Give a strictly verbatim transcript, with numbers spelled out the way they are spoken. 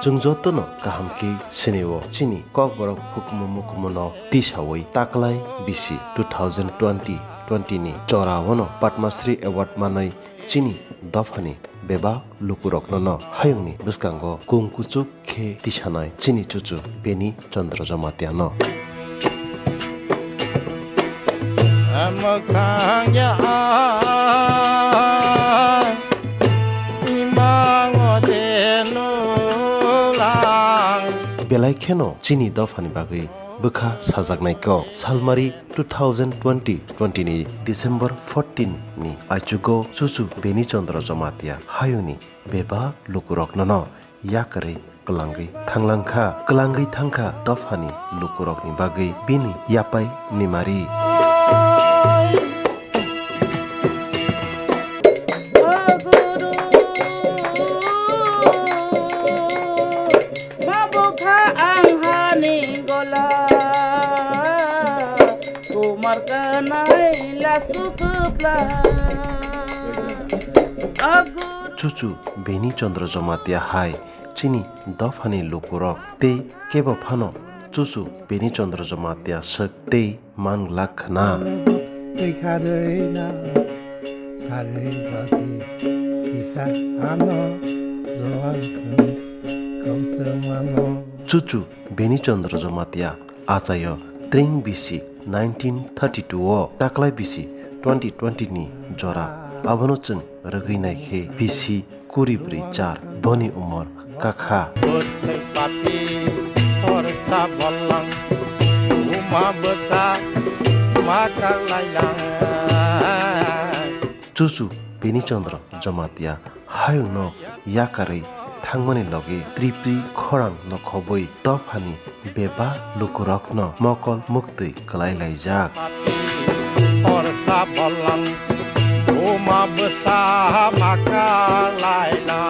Chwng jotono kaham khe sinio chini Kokborok hukumu mukumu no tisawi taklai bisi two thousand twenty twenty ni chora ono Padma Shri Award manwi chini dophani bebak lukurokno no hayungni bwskango kung kuchuk khe tisanai chini chuchu Beni Chandra Jamatia no. Mwkhang ya imango de nulang. Belai kheno chini dophani bagwi bwkha sajaknai kok. Salmari two thousand twenty twenty ni December fourteen ni aichugo chuchu Beni Chandra Jamatia hayungni bebak lukurokno no yakarwi kwlangwi thanglangkha. Kwlangwi thangkha dophani lukurokni bagwi bini yapai nimari. Chuchu Beni Chandra Jamatia hai chini dophani lukurok tei kebo phano chuchu Beni Chandra Jamatia swk tei man glak khna. Twi kharwi na sarwi jodi kisa ano jowan khun kongtwmano. Chuchu Beni Chandra Jamatia achaio tring bisi nineteen thirty-two o taklai bisi twenty twenty ni jora abono chwng rwgwi naikhe bisi kuri bwrwi char boni umor kakha. Bwsai pati horsa bollang uma bwsa ma kaklailang. Chuchu Beni Chandra Jamatia hayungno yakarwi thangmani logi tripri khorang nokhobwi dophani bebak lukurokno mokol muktwi kwlai laijak. Horsa bollang uma bwsa ma kaklailang.